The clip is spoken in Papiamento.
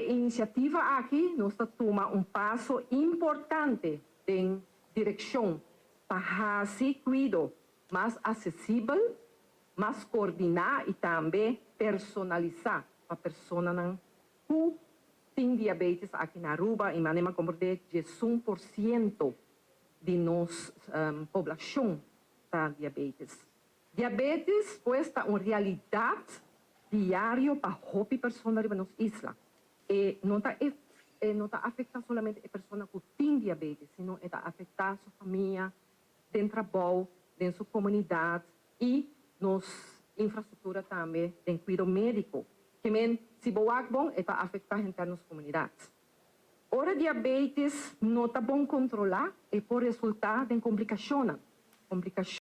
E inisiativa aki nos ta tuma un paso importante den direkshon pa hasi kuido mas aksesibel, mas koordiná i tambe personalisá pa personanan ku tin diabetes aki na Aruba, i manera komprondé, 11% di nos poblashon ta diabetes. Diabetes, pues, ta un realidat diario pa hopi persona riba nos isla. E no ta afektá solamente e persona ku tin diabetes, sino ta afektá su famia, den trabou, den su komunidat i nos infrastruktura tambe, den kuido médiko. Ke men, si bo bon, ta afektá henter nos komunidat. Ora diabetes no ta bon kontrolá, e por resultá den komplikashon. Komplikashon